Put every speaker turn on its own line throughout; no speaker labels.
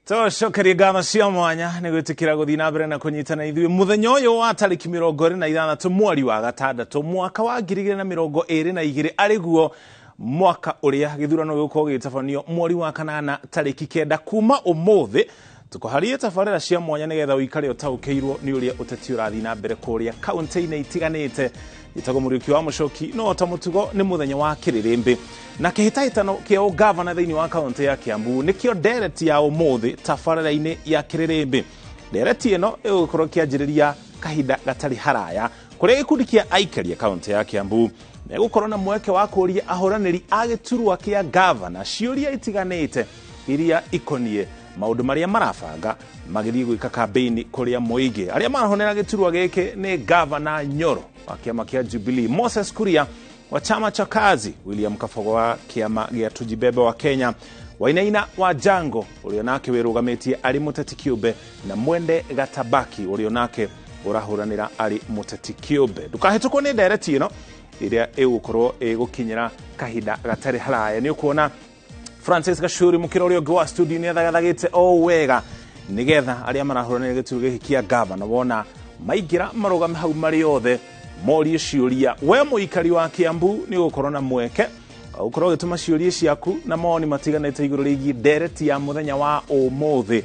Tũcokerie ngatho cia mwanya nĩ gwĩtĩkĩra gũthiĩ na mbere na kũnyitana ithuĩ mũthenya ũyũ wa tarĩki 26 mweri wa gatandatũ mwaka wa 2022, arĩ guo mwaka ũrĩa gĩthurano gĩgũkorwo gĩgĩtabanio mweri wa kanana tarĩki 9. Kuma ũmũthĩ tũkũharie tabarĩra cia mwanya nĩgetha ũikare ũtaũkĩirwo nĩ ũrĩa ũteti ũrathiĩ na mbere kũrĩa kaũntĩ-inĩ itiganĩte. Njĩtagwo Mũriũki wa Mũcoki, no ta mũtugo nĩ mũthenya wa kĩrĩrĩmbĩ na kĩhĩtahĩtano kĩa ũgavana thĩinĩ wa kaũntĩ ya Kiambu nĩkĩo ndereti ya ũmũthĩ tabarĩra-inĩ ya kĩrĩrĩmbĩ. Ndereti ĩno ĩgũkorwo ĩkĩanjĩrĩria kahinda gatarĩ haraya kũrĩa gĩkundi kĩa aikari a kaũntĩ ya Kiambu megũkorwo na mweke wa kũũria ahũranĩri a gĩturwa kĩa gavana ciũria itiganĩte iria ikoniĩ maũndũ marĩa marabanga magĩthiĩ gwĩka kambĩini kũrĩa mũingĩ. Arĩa marahonera gĩturwa gĩkĩ nĩ gavana Nyoro wa kĩama kĩa Jubilee, Moses Kuria wa chama cha Kazi, William Kabogo wa kĩama gĩa Tujibebe wa Kenya, Wainaina wa Jango ũrĩa nake wĩrũgamĩtie arĩ mũteti kĩũmbe, na Mwende Gatabaki ũrĩa nake ũrahũranĩra arĩ mũteti kĩũmbe. Ndũkahĩtũkwo nĩ ndereti ĩno ĩrĩa ĩgũkorwo ĩgũkinyĩra kahinda gatarĩ haraya. Nĩ ũkuona Francis Gachuri mũkĩra ũrĩa ũngĩ wa studio nĩ athagathagĩte o wega nĩgetha arĩa marahũranĩra gĩturwa gĩkĩ kĩa gavana wona maingĩra marũgame hau marĩ othe morie ciũria. We mũikari wa Kiambu nĩ ũgũkorwo na mweke ũgũkorwo ũgĩtũma ciũria ciaku na mawoni matiganĩte igũrũ rĩgiĩ ndereti ya mũthenya wa ũmũthĩ,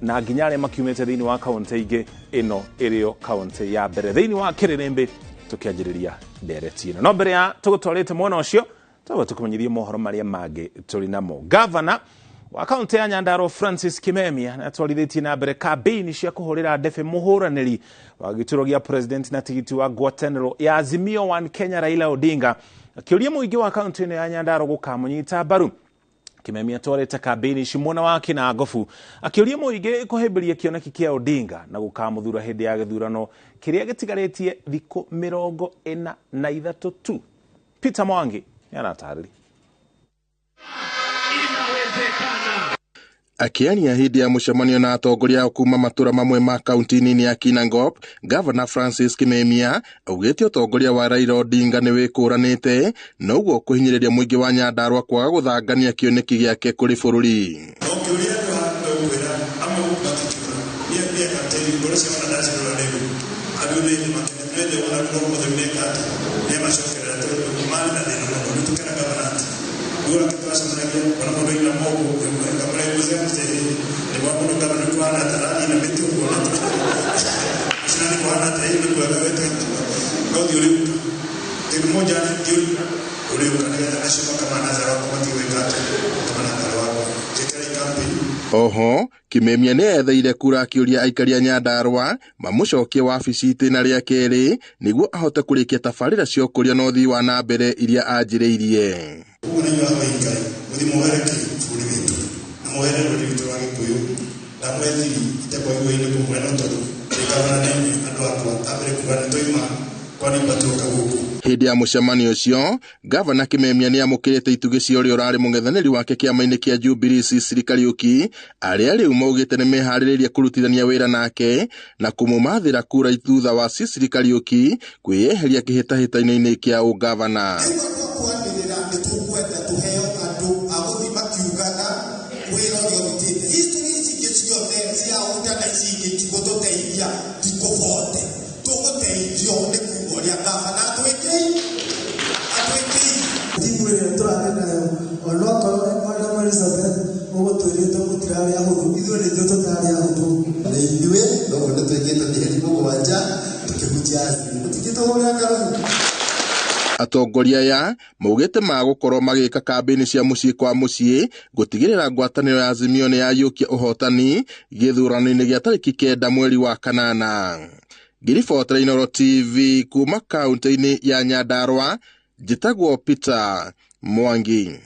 na nginya arĩa makiumĩte thĩinĩ wa kaũntĩ ingĩ, ĩno ĩrĩo kaũntĩ ya mbere thĩinĩ wa kĩrĩrĩmbĩ tũkĩanjĩrĩria ndereti ĩno. No mbere ya tũgũtwarĩte mwena ũcio, twaba tũkũmenyithie mohoro marĩa mangĩ tũrĩ namo. Gavana wa kaũntĩ ya Nyandarua Francis Kimemia nĩatwarithĩtie na mbere kambĩini cia kũhũrĩra ndebe mũhũranĩri wa gĩturwa gĩa president na tigiti wa ngwatanĩro ya Azimio One Kenya Raila Odinga, akĩũria mũingĩ wa kaũntĩ ĩno ya Nyandarua gũkamũnyita mbaru. Kimemia atwarĩte kambĩini ici mwena wa Kinangobu, akĩũria mũingĩ kũhĩmbĩria kĩoneki kĩa Odinga na gũkamũthura hĩndĩ ya gĩthurano kĩrĩa gĩtigarĩtie thikũ 43 tu. Peter Mwangi nĩaratarĩria.
Akĩaria hĩndĩ ya mũcemanio na atongoria kuma matũra mamwe ma kaunti nini ya Kinangop, Gavana Francis Kimemia augĩte ũtongoria wa Raila Odinga nĩ wĩkũranĩte na ũguo kũhinyĩrĩria mũingĩ wa Nyandarua kwaga gũthangania kĩoneki gĩake kũrĩ bũrũri.
No kĩũria andũ haha nĩgũkwĩra amwe gũkũ matikĩũra niĩ niĩ kapteni ngoro cia ona ndacirora rĩu andũ nĩ makenete nĩ wona no mũthĩ meka atĩ nĩ amacokerera tondũ marĩ na thĩna mũno. Rĩu tũkera gavana atĩ rĩu ake twacemanagia ona mũndũ aina moko ngamũre mzee mzee nĩ gwa mũndũ gavana kũhana ta arathiĩ na mĩtĩ ũguo na tũcinani kũhana ta ĩĩ nĩ kwega wete no thiĩ ũrĩũka kĩndũ moja thiĩ ũrĩũka nĩgetha acio makamana wakwa matige gwĩka atĩ makamana wakwa njĩkĩra campaign.
Oho Kimemia nĩ etheire kura akĩũria aikari a Nyandarua mamũcokie wabici itĩna rĩa kerĩ nĩguo ahote kũrĩkia tabarĩra cia ũkũria na ũthii wa na mbere iria anjĩrĩirie.
Ũguo nĩ inyuĩ aikari mũthiĩ mwohere kĩ bũrũri witũ na mwohere rũrĩrĩ rwitũ rwa Gĩkũyũ ndamũhe thiri itekwa igũrũ-inĩ kũmwe no tondũ ndĩ gavana na inyuĩ andũ akwa ndambere kuga nĩ twaima kwa nyũmba tuoka gũkũ.
Hĩndĩ ya mũcemanio ũcio, Gavana Kimemia nĩ amũkĩrĩte itugĩ cia ũrĩa ũrarĩ mũng'ethanĩri wake kĩama-inĩ kĩa Jubilee Cecily Kariuki, arĩa rĩu maugĩte nĩ meharĩrĩirie kũrutithania wĩra nake na kũmũmathĩra kura thutha wa Cecily Kariuki kwĩyeheria kĩhĩtahĩtano-inĩ kĩa ũgavana.
Rĩu kwanĩrĩra nĩ tũkwenda tũheo andũ a gũthiĩ makiugaga wĩra ũrĩa ũrutĩte. History ici ingĩ ciothe cia ũta na ici ingĩ itigũtũteithia tikũbote tũgũteithio nĩ kuga ũrĩa gavana atwĩkĩire.
Timu ĩrĩa tũrathiĩ nayo onokorwo Madam Elizabeth mũgũtwĩrĩte mũtirarĩ ahũthũ, ithuĩ nĩ ithuĩ tũtarĩ ahũthũ.
Nĩ ithuĩ noguo nĩ twĩkĩte mĩheri mũgwanja tũkĩhunjia Azimio mũtingĩtũhũrĩra karũhũ.
Atongoria aya maugĩte magũkorwo magĩka kambĩini cia mũciĩ kwa mũciĩ gũtigĩrĩra ngwatanĩro ya Azimio nĩ yaiyũkia ũhotani gĩthurano-inĩ gĩa tarĩki 9 mweri wa kanana. Ngĩribotera Inooro TV kuma kaũntĩ-inĩ ya Nyandarua, njĩtagwo Peter Mwangi.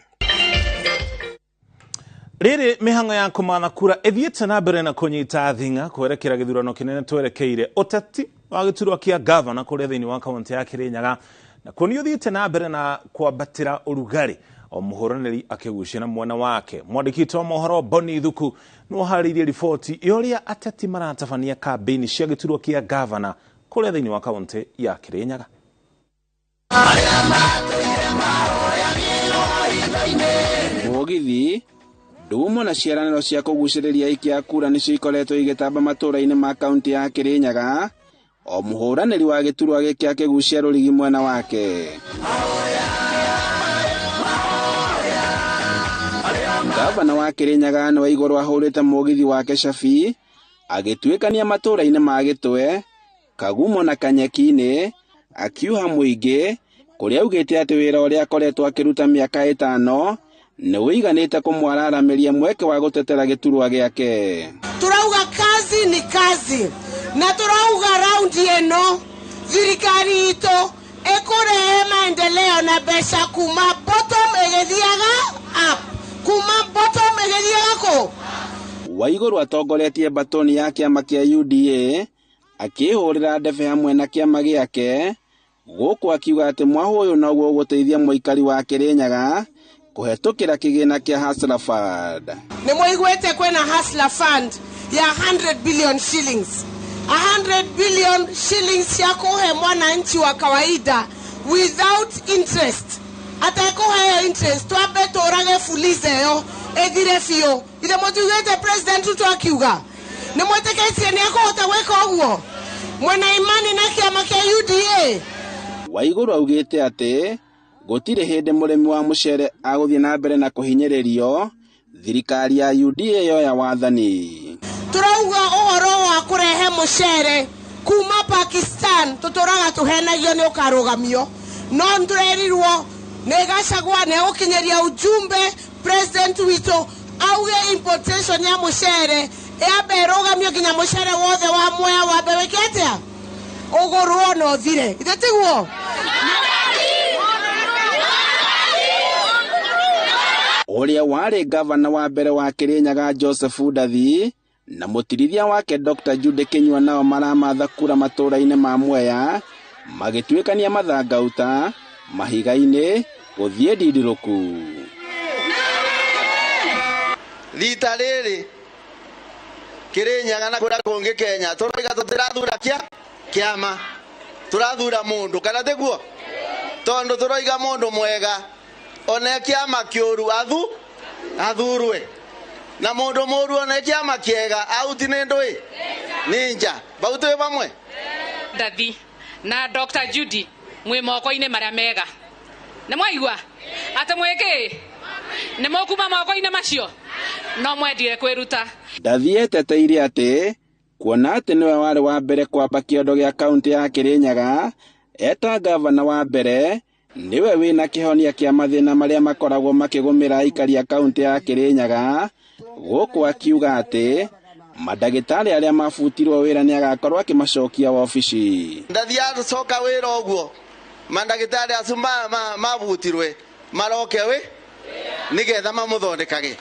Rĩrĩ mĩhang'o ya kũmatha kura ĩthiĩte na mbere na kũnyita thing'a kwerekera gĩthurano kĩnene twerekeire. Ũteti wa gĩturwa kĩa gavana kũrĩa thĩinĩ wa kaũntĩ ya Kirinyaga na kuo nĩ ũthiĩte na mbere na kwambatĩra ũrugarĩ o mũhũranĩri akĩgucia na mwena wake. Mwandĩki witũ wa mohoro Boni Thuku nĩ ũharĩirie riboti ya ũrĩa ateti maratabania kambĩini cia gĩturwa kĩa gavana kũrĩa thĩinĩ wa kaũntĩ ya Kirinyaga.
Mũgithi Ndumo na ciĩranĩro cia kũgucĩrĩria aikia a kura nĩcio ikoretwo igĩtamba matũũra-inĩ ma kaunti ya Kirinyaga, o mũhũranĩri wa gĩturwa gĩkĩ akĩgucia rũrigi mwena wake. Gavana wa Kirinyaga nĩ Waiguru ahũrĩte mũgithi wake cabi agĩtuĩkania matũũra-inĩ ma Gĩtwe, Kagumo na Kanyeki-inĩ, akiuha mũingĩ kũrĩa augĩte atĩ wĩra ũrĩa akoretwo akĩruta mĩaka 5 nĩ ũiganĩte kũmwararamĩria mweke wa gũtetera gĩturwa gĩake.
Turauga kazi ni kazi na turauga raundi ĩno thirikari itũ ĩkũrehe maendeleo na mbeca kuma bottom ĩgĩthiaga up, kuma bottom ĩgĩthiaga kũ.
Waiguru atongoretie batoni ya kĩama kĩa UDA akĩhũrĩra ndebe hamwe na kĩama gĩake gũkũ akiuga atĩ mwahũ ũyũ noguo ũgũteithia mũikari wa Kirinyaga kũhetũkĩra kĩgĩna kĩa Hustler Fund.
Nĩ mũiguĩte kwĩna Hustler Fund ya 100 billion shillings. 100 billion shillings cia kũhe mwananchi wa kawaida without interest. Atekũheo interest twambe tũrage fuliza ĩyo ĩthire biũ. Ithe mũtiugĩte President Ruto akiuga nĩ mwĩtĩkĩtie nĩ ekũhota gwĩka ũguo? Mwena imani na kĩama kĩa UDA.
Waiguru augĩte atĩ gũtirĩ hĩndĩ mũrĩmi wa mũcere agũthiĩ na mbere na kũhinyĩrĩrio thirikari ya UDA yoya wathani.
Turauga ũhoro wa kũrehe mũcere kuma Pakistan tũtũraga tũhenagio nĩ ũkarũgamio, no nĩtũrerirwo nĩ Gachagua nĩ egũkinyĩria ujumbe president witũ auge importation ya mũcere yambe ĩrũgamio nginya mũcere wothe wa Mwea wambe wĩke atĩa, ũgũrwo na ũthire. Ithe tiguo?
Ũrĩa warĩ gavana wa mbere wa Kirinyaga Joseph Ndathi na mũtirithia wake Dr. Jude Kinyua nao maramatha kura matũũra-inĩ ma Mwea magĩtuĩkania mathangauta mahiga-inĩ gũthiĩ ndindirũku.
Rita rĩrĩ Kirinyaga na kũrĩa kũngĩ Kenya tũroiga tũtirathura kĩama, tũrathura mũndũ, kana tiguo? Tondũ tũroiga mũndũ mwega one kĩama kĩũru athurwe, na mũndũ mũũru one kĩama kĩega auti nĩ ndũĩ nĩ nja. Bau twĩ vamwe.
Ndathi na Dr. Judy mwĩ moko-inĩ marĩa mega. Nĩ mwaigua atĩ mwĩkĩ nĩ mũkuma moko-inĩ macio no mwendire kwĩruta.
Ndathi eteteire atĩ kuona atĩ nĩwe warĩ wa mbere kwamba kĩondo gĩa kaunti ya Kirinyaga eta gavana wa mbere niwe wĩna kĩhonia kĩa mathĩna marĩa makoragwo makĩgũmĩra aikari a kaunti ya Kirinyaga, gũkũ akiuga atĩ mandagĩtarĩ arĩa mabutirwo wĩra nĩ agakorwo akĩmacokia wabici.
Ndathi acoka wĩra ũguo mandagĩtarĩ acio mabutirwe maroke wĩ nĩgetha mamũthondekage.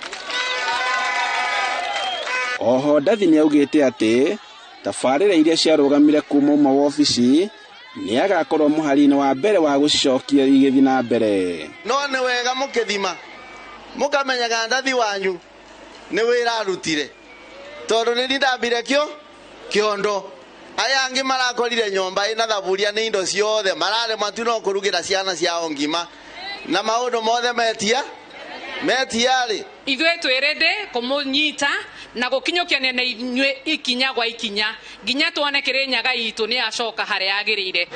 Oho Ndathi nĩ augĩte atĩ tabarĩra iria ciarũgamire kuma uma wabici nĩ agakorwo mũhari-inĩ wa mbere wa gũcicokia igĩthiĩ na mbere.
No nĩ wega mũkĩthima mũkamenyaga Ndathi wanyu nĩ wĩra arutire, tondũ nĩ ndambire kĩondo. Aya angĩ marakorire nyũmba ĩna thaburia nĩ indo ciothe mararemwa tu no kũrugĩra ciana ciao ngima na maũndũ mothe metia rĩ.
Ithuĩ twĩ ready kũmũnyita na gũkinyũkania na inyuĩ ikinya gwa ikinya nginya tuone Kirinyaga itũ nĩ yacoka harĩa yagĩrĩire.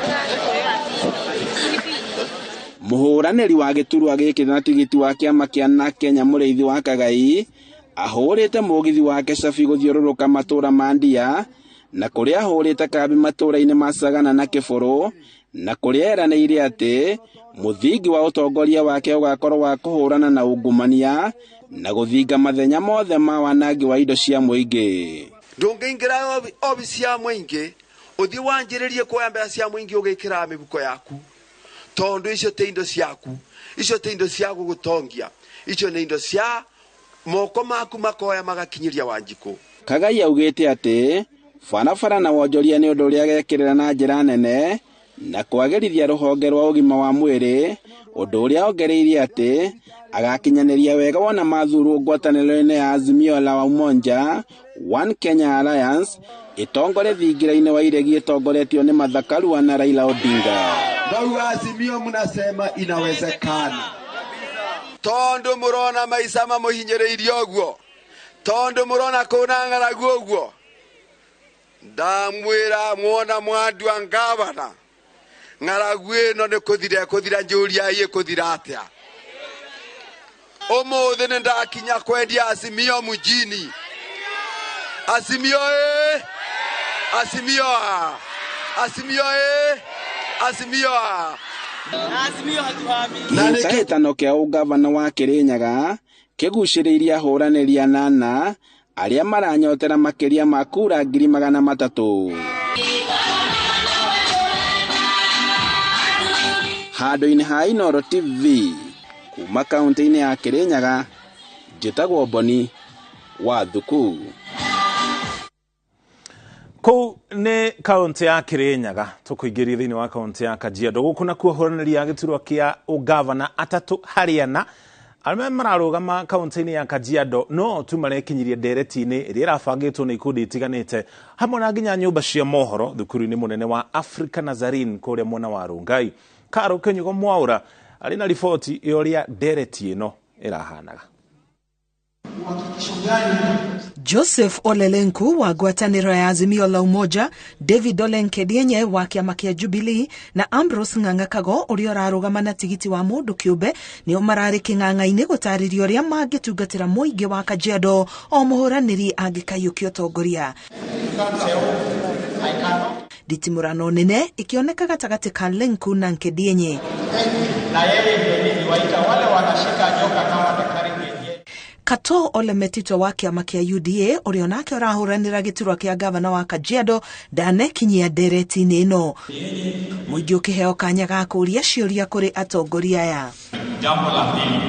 Mũhũranĩri wa gĩturwa gĩkĩ na tigiti wa kĩama kĩa na Kenya Mũrĩithi wa Kagai ahũrĩte mũgithi wake cabi gũthiũrũrũka matũũra ma Ndia na kũrĩa ahũrĩte kambi matũũra-inĩ ma Sagana na Kĩbũrũ, na kũrĩa eranĩire atĩ mũthingi wa ũtongoria wake ũgakorwo wa kũhũrana na ungumania na gũthinga mathenya mothe ma wanangi wa indo cia mũingĩ.
Ndũngĩingĩra obici ya mũingĩ ũthiĩ wanjĩrĩrie kuoya mbeca cia mũingĩ ũgĩkĩra mĩhuko yaku, tondũ icio ti indo ciaku, icio ti indo cia gũgũtongia, icio nĩ indo cia moko maku makoya magakinyĩria Wanjikũ.
Kagai augĩte atĩ barabara na wonjoria nĩ ũndũ ũrĩa agekĩrĩra na njĩra nene na kwagĩrithia rũhonge rwa ũgima wa mwĩrĩ, ũndũ ũrĩa ongereire atĩ agakinyanĩria wega wona mathurwo ngwatanĩro-inĩ ya Azimio la Umoja One Kenya Alliance ĩtongore thingira-inĩ wa iregi ĩtongoretio nĩ Martha Karua na Raila Odinga.
Ndauga Azimio mnasema inawezekana. Tondu murona maica mamuhinyĩrĩirie ũguo, tondu murona kũna ng'aragu ũguo, ndamwĩra mwona mwandua ngavana ng'aragu ĩno nĩ kũthira ĩkũthira, njũria ĩkũthira atĩa? Ũmũthĩ nĩ ndakinya kwendia Azimio mjini. Azimio ĩ, Azimio a, Azimio ĩ, Azimio a.
Kĩhĩtahĩtano kĩa ũgavana wa Kirinyaga kĩgucĩrĩirie ahũranĩri anana arĩa maranyotera makĩria ma kura 300,000. Handũ-inĩ ha Inooro TV kuma kaunti-inĩ ya Kirinyaga, njĩtagwo Boni wa Thuku.
Kũu nĩ kaunti ya Kirinyaga, tũkũingĩria thĩinĩ wa kaunti ya Kajiado. Gũkũ nakuo ahũranĩri a gĩturwa kĩa ũgavana 3 harĩ 4 arĩa mararũgama kaunti-inĩ ya Kajiado no tu marekinyirie ndereti-inĩ ĩrĩa ĩrabangĩtwo nĩ ikundi itiganĩte hamwe na nginya nyũmba cia mohoro thukuru-inĩ mũnene wa Africa Nazarene kũrĩa mwena wa Rongai. Karo Kĩnyugo Mwaũra arĩ na riboti ya ũrĩa ndereti ĩno ĩrahanaga.
Joseph Olelenku wa ngwatanĩro ya Azimio la Umoja, David Ole Nkedienye wa kĩama kĩa Jubilee na Ambrose Ng'ang'a Kago ũrĩa ũrarũgama na tigiti wa mũndũ kĩũmbe nĩo mararĩ kĩng'ang'a-inĩ gũtarĩria ũrĩa mangĩtungatĩra mũingĩ wa Kajiado o mũhũranĩri angĩkaiyũkia ũtongoria. Nditimũrano nene ĩkĩoneka gatagatĩ ka Lenku na Nkedienye.
Na yeye ndio niliwaita wale wanashika nyoka kama daktari kienyeji.
Kato Ole Metito wa kĩama kĩa UDA ũrĩa onake ũrahũranĩra gĩturwa kĩa gavana wa Kajiado ndanekinyia ndereti-inĩ ĩno. Mũingĩ ũkĩheo kanya ga kũũria ciũria kũrĩ atongoria aya.
Jambo la pili,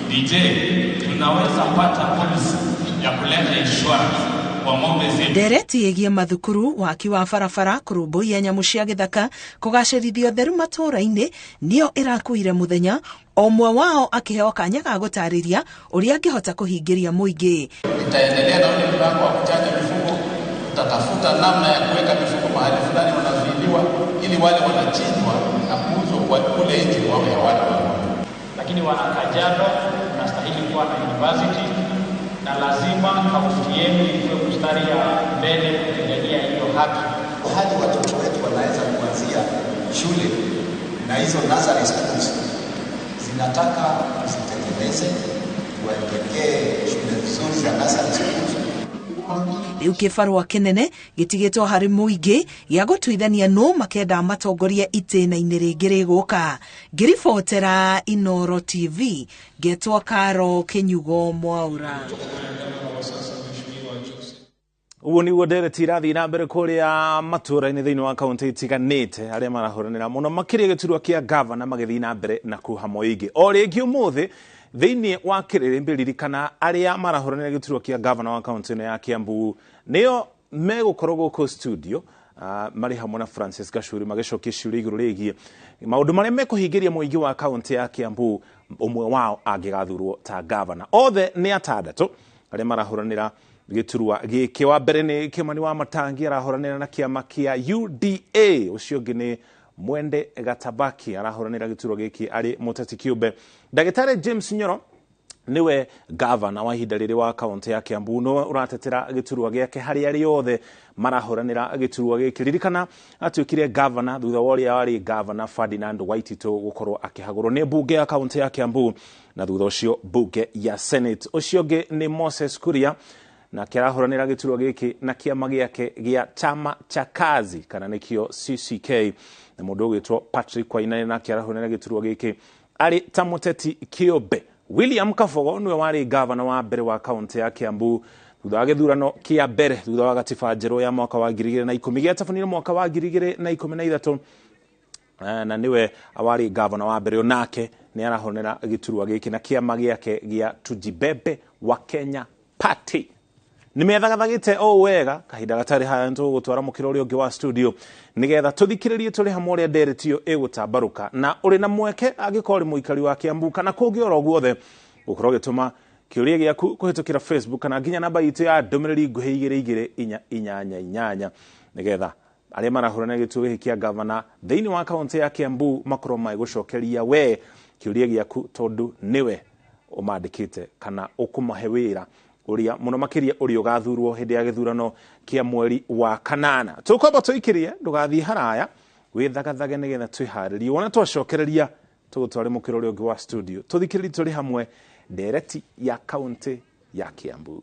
DJ, tunaweza pata policy ya kuleta insurance kwa ng'ombe zetu.
Ndereti ĩgiĩ mathukuru, waki wa barabara, kũrũmbũiya nyamũ cia gĩthaka, kũgacĩrithia ũtheru matũũra-inĩ nĩyo ĩrakuire mũthenya, o ũmwe wao akĩheo kanya ga gũtarĩria ũrĩa angĩhota kũhingĩria mũingĩ.
Nitaendelea na ule mpango wa kuchanja mifugo, tutatafuta namna ya kuweka mifugo mahali fulani wanazuiliwa ili wale wanachinjwa na kuuzwa kwa kule nje wawe hawana magonjwa.
Lakini wana Kajiado tunastahili kuwa na university na lazima kaunti yenu iwe mstari ya mbele kupigania hiyo haki.
Hadi watoto wetu wanaweza kuanzia shule na hizo nursery schools zinataka tuzitengeneze, tuwawekee shule nzuri za nursery schools.
Rĩu kĩbarũa kĩnene gĩtigĩtwo harĩ mũingĩ gĩa gũtuithania nũ makenda matongorie itĩna-inĩ rĩngĩ rĩgũka. Ngĩribotera Inooro TV ngetwo Karo Kĩnyugo Mwaũra.
Ũguo nĩguo ndereti irathiĩ na mbere kũrĩa matũũra-inĩ thĩinĩ wa kaunti itiganĩte arĩa marahũranĩra mũno makĩria gĩturwa kĩa gavana magĩthiĩ na mbere na kuha mũingĩ. O rĩngĩ ũmũthĩ thĩinĩ wa kĩrĩrĩmbĩ ririkana arĩa marahũranĩra gĩturwa kĩa gavana wa kaunti ĩno ya Kiambu nĩo megũkorwo gũkũ studio marĩ hamwe na Francis Gachuri magĩcokia ciũria igũrũ rĩgiĩ maũndũ marĩa mekũhingĩria mũingĩ wa kaunti ya Kiambu ũmwe wao angĩgathurwo ta gavana. Othe nĩ atandatũ arĩa marahũranĩra gĩturwa gĩkĩ. Wa mbere nĩ Kĩmani wa Matangi arahũranĩra na kĩama kĩa UDA, ũcio ũngĩ nĩ Mwende Gatabaki arahũranĩra gĩturwa gĩkĩ arĩ mũteti kĩũmbe. Ndagĩtarĩ James Nyoro niwe gavana wa ihinda rĩrĩ wa kaunti ya Kiambu no ũratetera gĩturwa gĩake harĩ arĩa othe marahũranĩra gĩturwa gĩkĩ. Ririkana atuĩkire gavana thutha wa ũrĩa warĩ gavana Ferdinand Waititũ gũkorwo akĩhagũrwo nĩ mbunge ya kaunti ya Kiambu na thutha ũcio mbunge ya Senate. Ũcio ũngĩ nĩ Moses Kuria na kĩarahũranĩra gĩturwa gĩkĩ na kĩama gĩake gĩa Chama cha Kazi kana nĩkĩo CCK, na mũndũ ũgwĩtwo Patrick Wainaina nake arahũranĩra gĩturwa gĩkĩ arĩ ta mũteti kĩũmbe. William Kabogo nĩwe warĩ gavana wa mbere wa kaunti ya Kiambu thutha wa gĩthurano kĩa mbere thutha wa gatiba njerũ ya mwaka wa 2010 gĩatabanire mwaka wa 2013 na nĩwe warĩ gavana wa mbere onake nĩ arahũranĩra gĩturwa gĩkĩ na kĩama gĩake gĩa Tujibebe wa Kenya Party. Nĩ methagathagĩte o wega kahinda gatarĩ haya nĩtũgũgũtwara mũkĩra ũrĩa ũngĩ wa studio nĩgetha tũthikĩrĩrie tũrĩ hamwe ũrĩa ndereti ĩyo ĩgũtambarũka, na ũrĩ na mweke angĩkorwo ũrĩ mũikari wa Kiambu kana kũngĩ oro guothe gũkorwo ũgĩtũma kĩũria gĩaku kũhĩtũkĩra Facebook kana nginya namba itũ ya ndũmĩrĩri nguhĩ 2 2 4 8 8 nĩgetha arĩa marahũranĩra gĩturwa gĩkĩ kĩa gavana thĩinĩ wa kaunti ya Kiambu makorwo magĩgũcokeria we kĩũria gĩaku tondũ nĩwe Ũmandĩkĩte kana ũkũmahe wĩra ũrĩa mũno makĩria ũrĩa ũgathurwo hĩndĩ ya gĩthurano kĩa mweri wa kanana. Tũkwamba tũikĩrie, ndũgathiĩ haraya, wĩthagathage nĩgetha twĩharĩrie. Wona twacokereria, tũgũtware mũkĩra ũrĩa ũngĩ wa studio, tũthikĩrĩrie tũrĩ hamwe ndereti ya kaunti ya Kiambu.